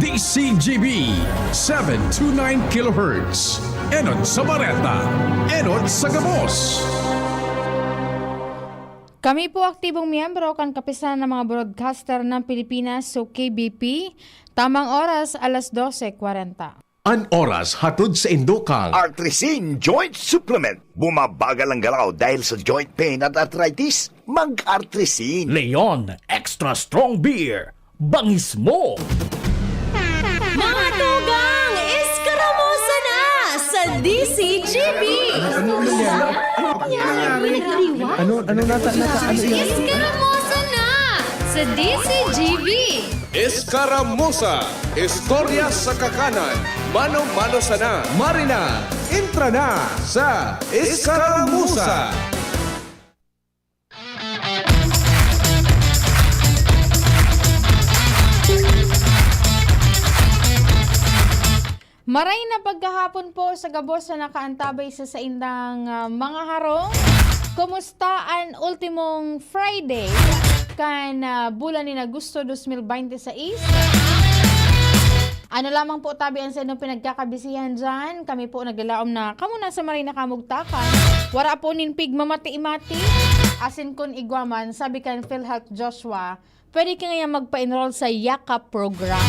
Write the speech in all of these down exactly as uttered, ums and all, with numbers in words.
D C G B, seven two nine kilohertz. Enot sa Bareta, enot sa gabos. Kami po aktibong miyembro kan Kapisanan ng mga Broadcaster ng Pilipinas o K B P. Tamang oras, alas dose kwarenta. An oras hatod sa indo kan Artrisin Joint Supplement. Bumabagal ang galaw dahil sa joint pain at arthritis? Mag-Artrisin. Leon Extra Strong Beer. Bangis mo! Mga tugang, eskaramosa na sa D C G B! Ano, ano nangyari? Ano, ano nata, nata, ano yan? Eskaramosa na sa D C G B! Eskaramosa, istorya sa kakanan, mano-mano sana. Marina, entra na sa Eskaramusa! Maray na pagkahapon po sa gabos na nakaantabay sa saindang, ah, mga harong. Kumusta an ultimong Friday kan, ah, bulan nin Agosto dos mil bente seis? Ano lamang po tabi an saindong pinagkakabisihan diyan? Kami po naglalaom na kamo na sa maray na kamugtakan. Wara po nin pigmamati-mati. Asin kun igwa man, sabi kan PhilHealth Joshua, pwede ka ngayon magpa-enroll sa Yakap program.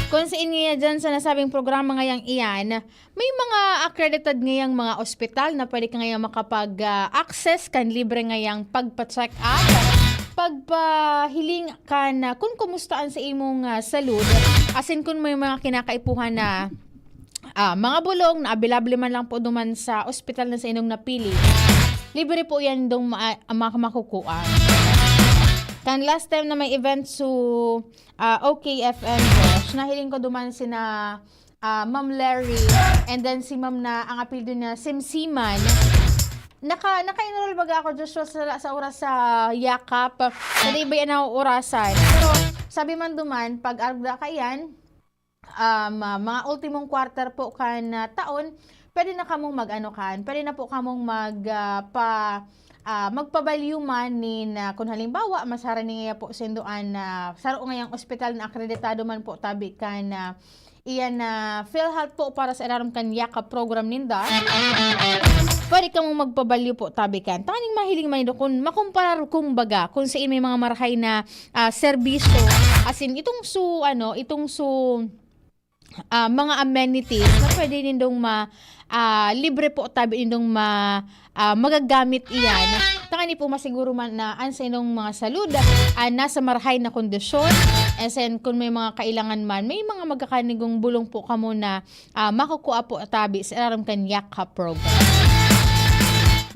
Kung sa inyo yan dyan sa nasabing programa ngayang iyan, may mga accredited ngayang mga ospital na pwede ka ngayang makapag, ah, access kan libre ngayang pagpa-check up, pagpahiling kan, ah, kun kumusta an sa imong, ah, salud, asin kun may mga kinakaipuhan na, ah, mga bulong na abilable man lang po duman sa ospital na sa inyong napili, libre po yan dong ma-, ma-, makukuha. Kan last time na may event su, ah, O K F M, Josh, nahiling ko duman sina, ah, Ma'am Larry, and then si Ma'am na ang apelyido niya, Simsiman. Naka-, naka-enroll baga ako, Joshua, sa, sa oras sa Yakap. Sa iba yan ang orasan. Pero sabi man duman, pag arog na kaiyan, um, ah, mga ultimong quarter po kan, ah, taon, pwede na kamong mag-ano kan, pwede na po kamong mag, ah, pa, ah, magpabalyo man nin, ah, kun halimbawa, mas harani ngaya po sindoan na saro ngayang ospital na akreditado man po tabi kan, ah, iyan na PhilHealth po para sa irarom kan Yakap program ninda. Pwede kamong magpabalyo po tabi kan. Tanganing mahiling man nindo kun makumparar kumbaga kun sa may mga marahay na, ah, serbisyo. As in, itong su, ano, itong su, ah, mga amenities na pwede nindong ma-, ah, libre po tabi nindong ma-, ah, magagamit iyan. Tangani po masiguro man na an sa inyong mga salud, ah, nasa marahay na kondisyon. And then, kung may mga kailangan man, may mga magkakanigong bulong po kamo na, ah, makukua po tabi sa irarom kan Yakap program.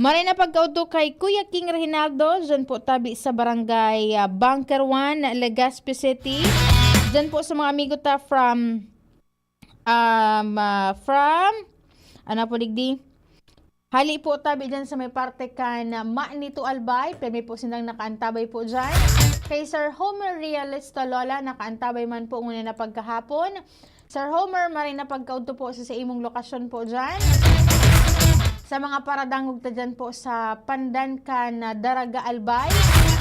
Maray na pagkaudto kay Kuya King Reginaldo, dyan po tabi sa barangay, ah, Bunker One, Legazpi City. Dyan po sa mga amigo ta from, um, ah, from, ano po digdi? Hali po tabi dyan sa may parte kan Manito Albay. Permi po silang nakaantabay po dyan. Kay Sir Homer Realista Lola, nakaantabay man po ngunyan na pagkahapon. Sir Homer, maray na pagkaudto po sa, sa imong lokasyon po dyan. Sa mga paradangog ta dyan po sa Pandan kan Daraga Albay.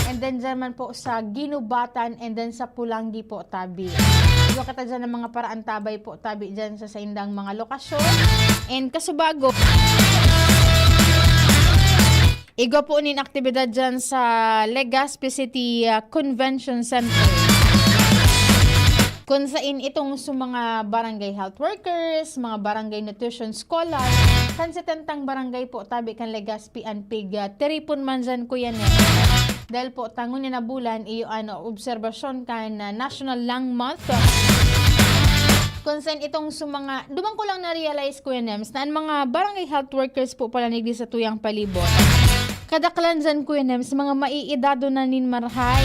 And then dyan man po sa Ginubatan and then sa Pulanggi po tabi. Iwa kita dyan ng mga paraantabay po tabi dyan sa saindang mga lokasyon. And kasubago, igwa po nin aktibidad dyan sa Legazpi City, ah, Convention Center. Kung sain itong sa mga barangay health workers, mga barangay nutrition scholar, kan setentang barangay po tabi kan Legazpi an pig, ah, tiripon man dyan, Kuya Nel. Dahil po, tangon niya na bulan, iyo ano, obserbasyon kan, ah, National Lung Month. Kung sain itong sa mga, duman ko lang na-realize, Kuya Nems, na ang mga barangay health workers po pala nigdi sa tuyang palibot. Kadaklan dyan, Kuya Nems, mga maiedado na nin marhay.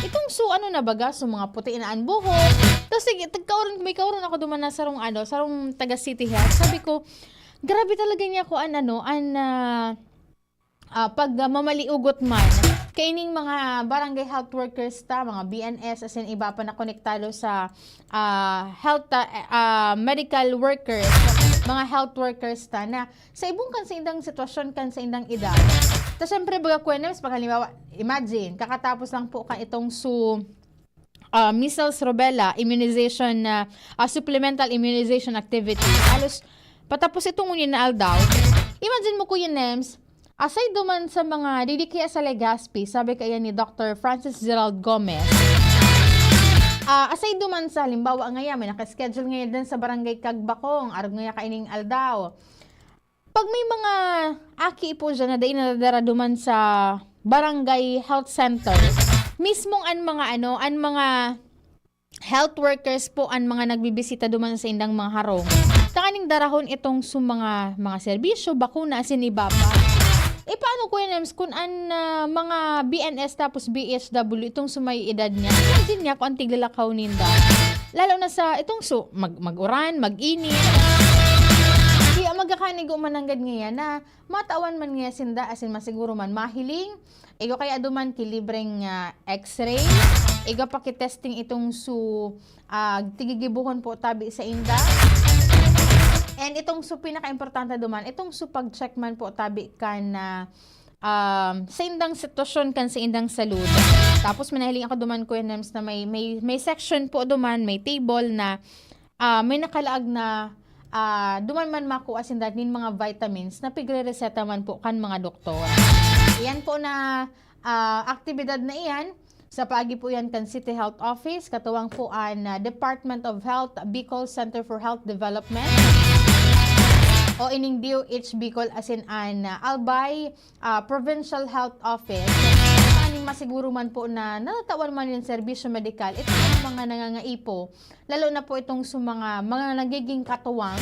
Itong su, ano na baga, su mga puti na an buhok. Tapos, sige, tagkauron, may kauron ako duman na sarong, ano, sarong taga City Health. Sabi ko, grabe talaga niya ko an, ano, an, ah, ah, pag, ah, mamaliugot man, kaining mga barangay health workers ta, mga B N S, as in iba pa na konektado sa, ah, health, ah, ah, medical workers, mga health workers ta na sa ibong kan sa indang sitwasyon, kan sa indang edad. Ta, syempre, baga, Kuya Nems, pag halimbawa, imagine, kakatapos lang po kan itong su-, ah, measles, rubella, immunization na, ah, supplemental immunization activity. Halos patapos itong ngunyan na aldaw. Imagine mo, Kuya Nems, aside duman sa mga didikaya sa Legazpi, sabi kaya ni Doctor Francis Gerald Gomez, ah, aside duman sa, halimbawa, ngayon, may nakaschedule ngayon din sa Barangay Cagbacong, arog ngaya kaining aldaw. Pag may mga aki po dyan na dai nadadara duman sa barangay health center, mismong an mga ano, an mga health workers po an mga nagbibisita duman sa indang mga harong. Tanganing darahon itong su mga, mga serbisyo, bakuna, asin iba pa. E, paano, Kuya Nems, kun an, ah, mga B N S tapos B H W itong su may edad niya? Imagine niya kung an tiglalakaw ninda. Lalo na sa itong su mag mag-uran, mag-init. Kaya magkakanigo man nanggad ngayan na matawan man ngaya sinda, asin masiguro man mahiling. Igwa kaya duman ki libreng, ah, X-ray. Igwa pa ki testing itong su, ah, tigigibuhon po tabi sa inda. And itong su pinakaimportante duman, itong su pag-check man po tabi kan, ah, um, sa indang sitwasyon kan sa indang salud. Tapos may nahiling ako duman, Kuya Nems, na may, may, may section po duman, may table na, ah, may nakalaag na, ah, duman man makua sinda nin mga vitamins na pigre-reseta man po kan mga doktor. Iyan po na, ah, aktibidad na iyan, sa paagi po iyan kan City Health Office, katuwang po an, ah, Department of Health, Bicol Center for Health Development, o ining D O H Bicol, asin an, ah, Albay, ah, Provincial Health Office. Tanganing masiguro man po na natatawan man yung serbisyo medikal, itong mga nangangaipo, lalo na po itong sa mga, mga nagiging katuwang,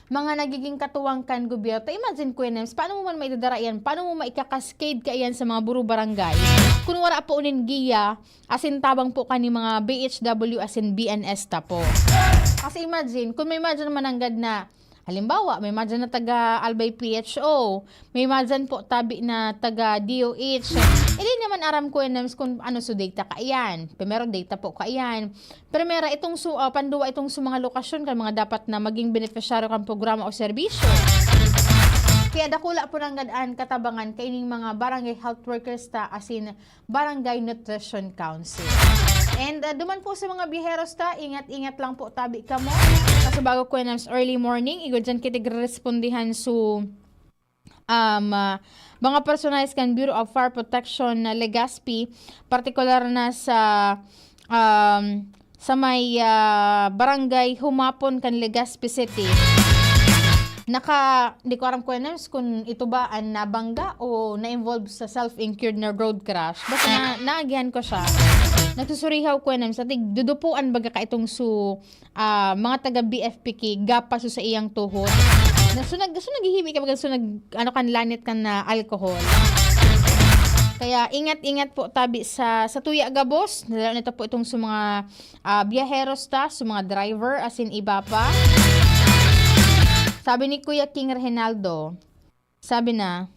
mga nagiging katuwang kan gobyerno. Imagine, Kuya Nems, paano mo man maidadara yan? Paano mo maika-cascade kaiyan sa mga buro barangay? Kung wala po nin giya, asin tabang po kani mga B H W asin B N S ta po. Kasi imagine, kung may imagine mananggad na, halimbawa, may imagine na taga Albay P H O, may imagine po tabi na taga D O H. Hindi naman aram, Kuya Nems, kung ano su data kaiyan. Primero, data po kaiyan. Primera, itong su, ah, panduwa, itong su mga lokasyon kan mga dapat na maging benepisyaryo kan programa o serbisyo. Kaya dakula po nanggad an katabangan kaining mga barangay health workers ta, asin Barangay Nutrition Council. And, ah, duman po sa mga biyaheros ta, ingat-ingat lang po tabi kamo. Kasi bago, Kuya Nems, early morning, igwa dyan kita respondihan su, um, ah, mga personalis kan Bureau of Fire Protection na Legazpi, partikular na sa, um, sa may, ah, Barangay Humapon kan Legazpi City. Naka, di ko aram, Kuya Nems, kung ito ba ang nabangga o na-involve sa self-incurred na road crash. Basta na, naagihan ko siya. Nagsusurihaw, Kuya Nems, sa tig-, dudupuan baga ka itong su, ah, mga taga B F P ki, gapaso sa iyang tuhod. Na, so, nag-, so, naghihibi ka, baga, so, nag-, ano kan, lanit kan na alcohol. Kaya, ingat-ingat po tabi sa, sa tuya gabos. Lalo na ito po itong sa mga, ah, biyaheros ta, sa mga driver, asin iba pa. Sabi ni Kuya King Reginaldo, sabi na,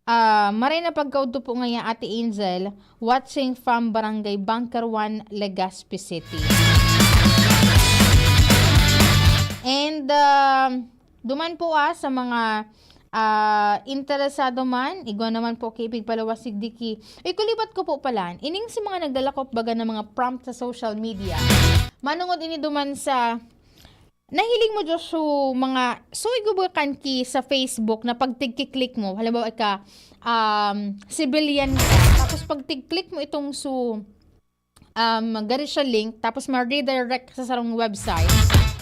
ah, "Maray na pagkaudto po ngaya, Ate Angel, watching from Barangay Bunker one, Legazpi City." And, um, duman po, ah, sa mga, ah, interesado man, igwa naman po ki pigpaluwas sigdi ki. Uy, kulibat ko po pala, ining sa mga naglalakop baga na mga prompt sa social media. Manungod ini duman sa, nahiling mo, Diyos, su mga, so, igwa ba kan ki sa Facebook na pag tigki-click mo, halimbawa, ika, um, civilian ka, tapos pag tig-click mo itong su, um, gari siya link, tapos ma-redirect sa sarong website.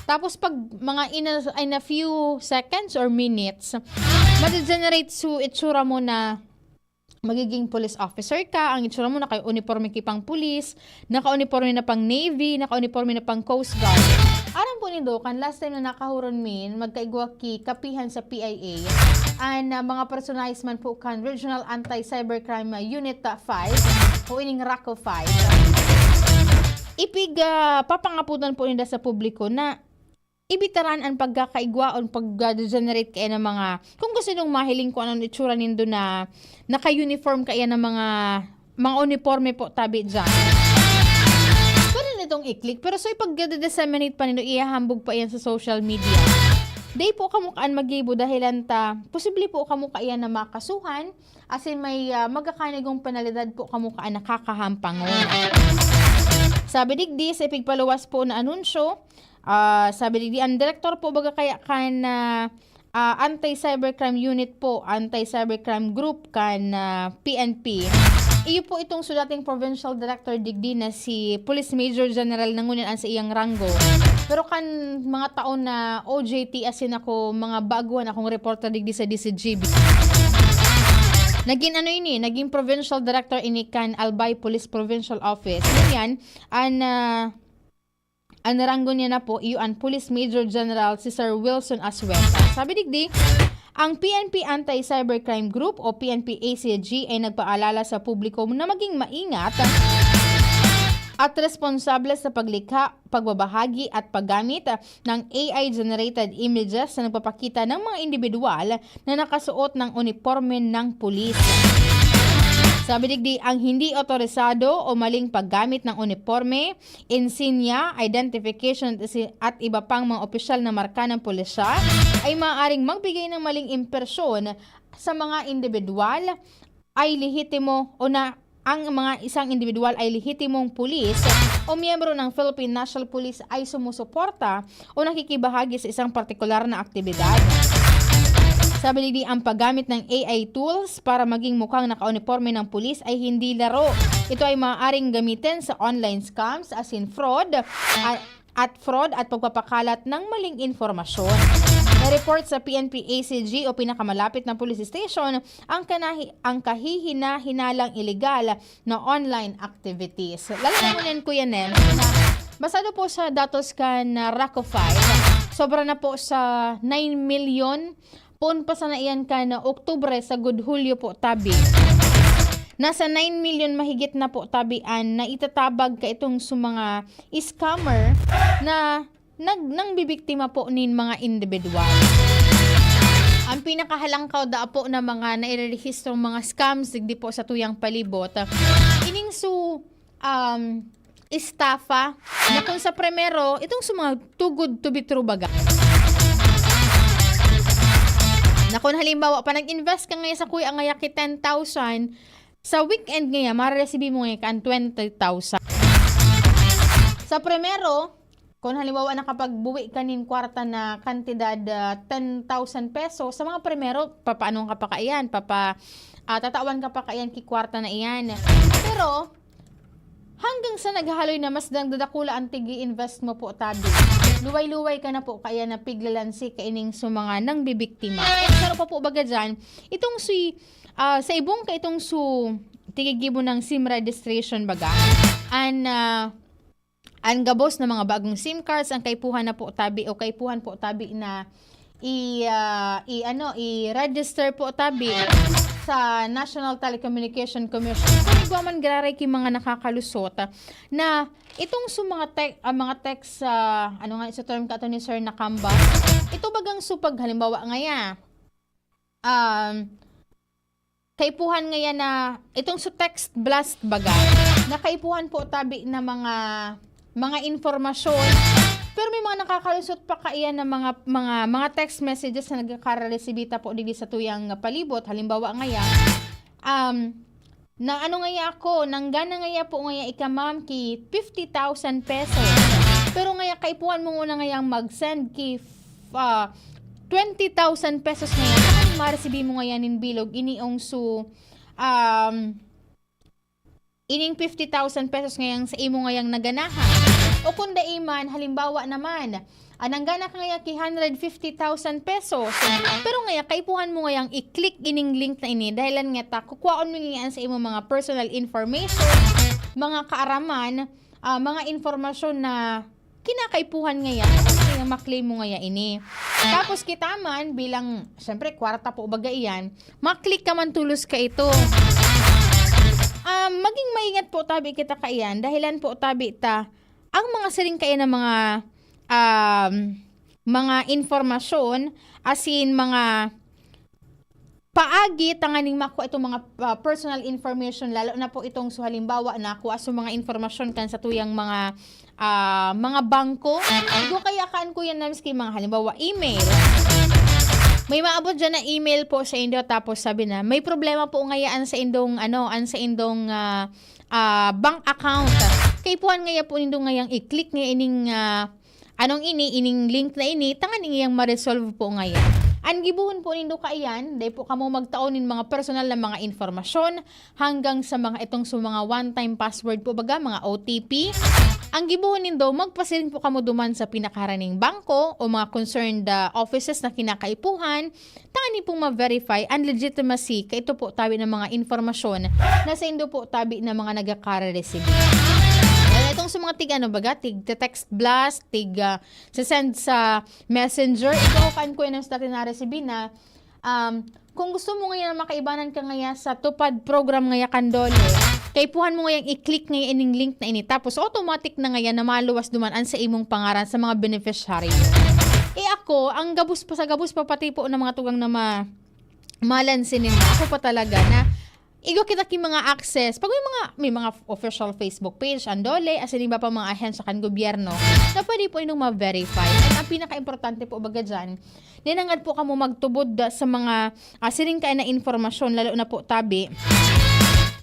Tapos pag mga in a, in a few seconds or minutes, ma-generate su itsura mo na magiging police officer ka, ang itsura mo naka-uniforme ki pang police, naka-uniforme na pang Navy, naka-uniforme na pang Coast Guard. Aram po nindo, kan last time na nakahuron min, magkaigwa ki kapihan sa P I A, an, ah, mga personalis man po kan Regional Anti-Cybercrime, ah, Unit, ah, five, o ining RACU five. Ipig, ah, papangaputan po ninda sa publiko na ibitaran an pagkakaigwaon, pag-generate kaya ng mga, kung gusto niyong mahiling kung anong itsura nindo na naka-uniform kaya ng mga, mga uniforme po tabi dyan. Pwede nitong i-click, pero so ipag-disseminate pa nindo, ihahambog pa yan sa social media. Di po kamo kaan magibo dahilan ta posible po kamo kaiyan na makasuhan, asin may, ah, magkakanigong penalidad po kamo kaan na kakahampangon. Sabi digdi sa ipigpaluwas po na anunsyo, ah, sabi digdi, ang direktor po baga kaya kan, ah, ah, Anti-Cybercrime Unit po, Anti-Cybercrime Group kan, ah, P N P. Iyo po itong su dating provincial director digdi na si Police Major General, na ngunyan an sa iyang ranggo. Pero kan mga taon na O J T asin ako, mga baguhan akong reporter digdi sa D C G B. Naging ano ini, naging provincial director ini kan Albay Police Provincial Office. Ngunyan, an, ah, an ranggo niya na po, iyo an Police Major General si Sir Wilson Asueta. Sabi digdi, ang P N P Anti-Cybercrime Group o P N P A C G ay nagpaalala sa publiko na maging maingat at responsable sa paglikha, pagbabahagi at paggamit ng A I-generated images na nagpapakita ng mga individual na nakasuot ng uniporme ng pulis. Sabi digdi, ang hindi otorisado o maling paggamit ng uniporme, insinya, identification at isi-, at iba pang mga opisyal na marka ng pulisya ay maaaring magbigay ng maling impresyon sa mga individual ay lehitimo o na ang mga isang individual ay lehitimong pulis o miyembro ng Philippine National Police ay sumusuporta o nakikibahagi sa isang partikular na aktibidad. Sabi ni Di, ang paggamit ng A I tools para maging mukhang nakauniporme ng pulis ay hindi laro. Ito ay maaaring gamitin sa online scams, asin fraud, at, at fraud at pagpapakalat ng maling impormasyon. Na-report sa P N P A C G o pinakamalapit na police station ang, kanahi, ang kahihina-hinalang iligal na online activities. Lalo na ngunyan, Kuya Nem, na basado po sa datos kan, ah, RACOFI, sobra na po sa nine million, poon pa sana iyan kan Oktubre sagod Hulyo po tabi. Nasa nine million mahigit na po tabi an naitatabag kaitong sa mga scammer na nag-, nangbibiktima po nin mga individual. Ang pinakahalangkaw daa po na mga nairerehistrong mga scams digdi po sa tuyang palibot, ining su-, um, estafa, na kung sa primero, itong sa mga too good to be true baga. Na kung halimbawa pa, nag-invest ka ngayon sa kuya ngaya ki ten thousand, sa weekend ngaya, mareresibi mo ngaya kan twenty thousand. Sa primero, kung halimbawa nakapagbuwi ka nin kwarta na kantidad, ah, ten thousand pesos, sa mga primero, papaano ka pa kaiyan? Papa-, ah, tatawan ka pa kaiyan ki kwarta na iyan. Pero, hanggang sa naghahaloy na mas nagdadakula ang tigi-invest mo po, tabi. Luway-luway ka na po kaya na piglalansi kaining su mga nangbibiktima. At saro pa po baga dyan, itong si, ah, sa ibong ka itong su tigigibo ng sim registration baga, an, ah, an gabos na mga bagong sim cards, ang kaipuhan na po tabi o kaipuhan po tabi na i, ah, i, ano, i-register po tabi sa National Telecommunication Commission. Kung igwa man giraray ki mga nakakalusot, ah, na itong su mga tec-, ah, mga text, ah, ano nga sa term ka to ni Sir Nakamba, ito bagang su pag halimbawa ngaya, um, kaipuhan ngaya na itong su text blast baga, na kaipuhan po tabi na mga, mga impormasyon. Pero may mga nakakalusot pa kaiyan na mga, mga, mga text messages na nagkakaresibita po digdi sa tuyang palibot. Halimbawa ngaya, um, na ano ngaya ako, nanggana ngaya po ngaya ika, ma'am, ki fifty thousand pesos. Pero ngaya kaipuhan mo nguna ngayang mag-send ki, ah, twenty thousand pesos ngaya. Saan maresibi mo ngaya nin bilog? Ini ong su, um, ining fifty thousand pesos ngayang sa imo ngayang naganahan. O kung dai man, halimbawa naman, ah, nanggana ka ngaya ki hundred fifty thousand pesos. Pero ngaya, kaipuhan mo ngayang i-click ining link na ini. Dahilan ngaya ta, kukwaon mo ngayaan sa imo mga personal information, mga kaaraman, ah, mga impormasyon na kinakaipuhan ngaya. Kaya ma-claim mo ngaya ini. Tapos kita man, bilang, syempre, kwarta po baga iyan, ma-click ka man tulos ka ito. Ah, maging maingat po tabi kita kaiyan. Dahilan po tabi ta, ang mga siring kaya na mga, um, mga informasyon, asin mga paagi tanganing makuha itong mga, ah, personal information, lalo na po itong, so, halimbawa, nakuha sa mga informasyon kan sa tuyang mga, ah, mga bangko. Igo kaya kaan, Kuya Nems, ki mga halimbawa, email. May maabot dyan na email po sa indo, tapos sabi na, "May problema po ngayaan sa indong, ano, an sa indong, ah, ah, bank account." Kaipuhan ngaya po nindo ngayang i-click nga ining, ah, anong ini, ining link na ini, tanganing iyang ma-resolve po ngaya. An gibohon po nindo kaiyan, dai po kamo magtao nin mga personal na mga informasyon hanggang sa mga itong sa mga one-time password po, baga, mga O T P. Ang gibohon nindo, magpasiring po kamo duman sa pinakaharaning bangko o mga concerned, ah, offices na kinakaipuhan, tanganing pong ma-verify an legitimacy kaito po tabi ng mga informasyon na saindo po tabi na mga nagkaka-receive. Kaya itong sa mga tig, ano, baga, tig text blast, tig, ah, send sa messenger, ito kan ko yung dati na-receive na, um, kung gusto mo ngayon na makaibanan ka ngaya sa TUPAD program ngaya kan DOLE, kaipuhan mo ngayang i-click ngaya ining link na ini. Tapos automatic na ngaya na maluwas duman an sa imong pangaran sa mga beneficiary. Eh ako, ang gabos pa sa gabos pa pati po ng mga tugang na ma-, malansin nila. Ako pa talaga na igo kita ki mga access. Pag may mga, may mga official Facebook page, an DOLE, asin iba pa mga ahensya kan gobyerno, na pwede po inyong ma-verify. At ang pinaka-importante po baga dyan, ninangad po kamo magtubod da sa mga, ah, siring kaya na informasyon, lalo na po tabi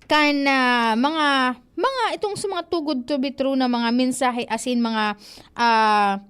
kan, ah, mga, mga itong sa mga too good to be true na mga mensahe, asin mga, ah,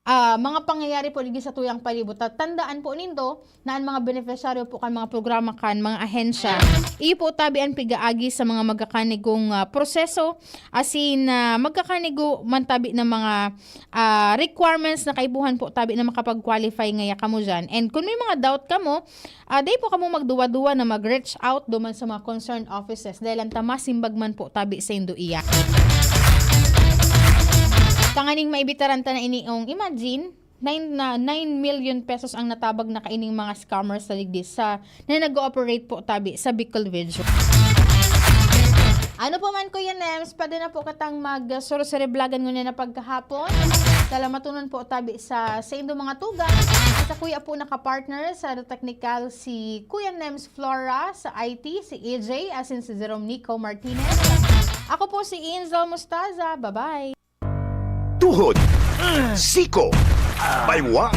ah, mga pangyayari po digdi sa tuyang palibot. Ta-, tandaan po nindo na an mga benepisyaryo po kan mga programa kan mga ahensya, iyo po tabi an pigaagi sa mga magkakanigong, ah, proseso, asin, ah, magkakanigo man tabi na mga, ah, requirements na kaipuhan po tabi na makapag-qualify ngaya kamo diyan. And kung may mga doubt kamo, ah, dai po kamo magduwa-duwa na mag-reach out duman sa mga concerned offices dahil an ta masimbag man po tabi saindo iya. Tanganing maibitaran ta na ini, ong imagine, nine na, nine million pesos ang natabag na kaining mga scammers sa digdi sa, na nag-ooperate po tabi sa Bicol Region. Ano po man, Kuya Nems, pwede na po katang mag-, ah, surusuriblagan ngunyan na pagkahapon. Salamatonon po tabi sa, sa indo mga tugang. At sa kuya po nakapartner sa technical si Kuya Nems Flora, sa I T si E J, asin si Jerome Nico Martinez. Ako po si Angel Mostaza. Bye-bye. Tuhod, siko, baywa,